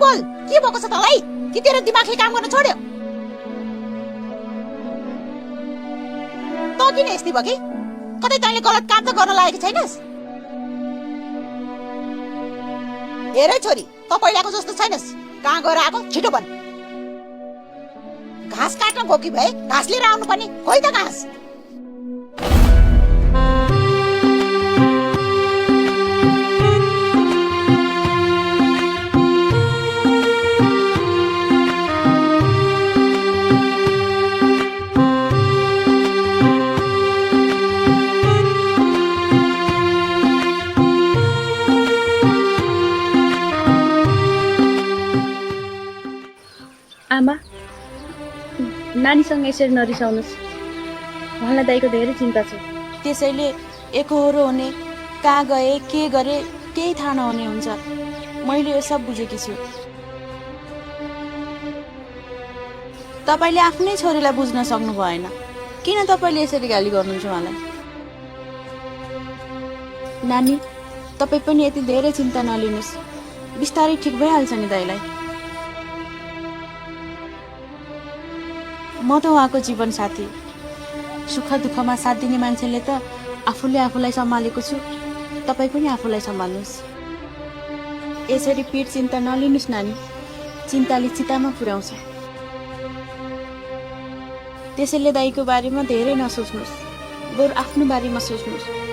बोल, के भएको छ तँलाई? कि तेरो दिमागले काम गर्न छोड्यो? त किन यस्तै भयो कि? कतै तैँले गलत काम त गर्न लागेको छैनस्? हेरै छोरी, त पहिलाको जस्तो छैनस्। कहाँ गएर आएको छिटो भन्। घाँस काट्न गयो कि भए घाँस लिएर आउनु पर्ने, खोइ त घाँस। आमा, नानीसँग यसरी नरिसाउनुहोस्। उहाँलाई दाइको धेरै चिन्ता छ। त्यसैले एकहोरो हुने, कहाँ गए के गरे केही थाहा नहुने हुन्छ। मैले यो सब बुझेकी छु। तपाईँले आफ्नै छोरीलाई बुझ्न सक्नु भएन। किन तपाईँले यसरी गाली गर्नुहुन्छ उहाँलाई? नानी, तपाईँ पनि यति धेरै चिन्ता नलिनुहोस्। बिस्तारै ठिक भइहाल्छ नि दाइलाई। म त उहाँको जीवन साथी। सुख दुःखमा साथ दिने मान्छेले त आफूले आफूलाई सम्हालेको छु। तपाईँ पनि आफूलाई सम्हाल्नुहोस्। यसरी पीड चिन्ता नलिनुहोस् नानी। चिन्ताले चितामा पुर्याउँछ। त्यसैले दाइको बारेमा धेरै नसोच्नुहोस्, बरु आफ्नो बारेमा सोच्नुहोस्।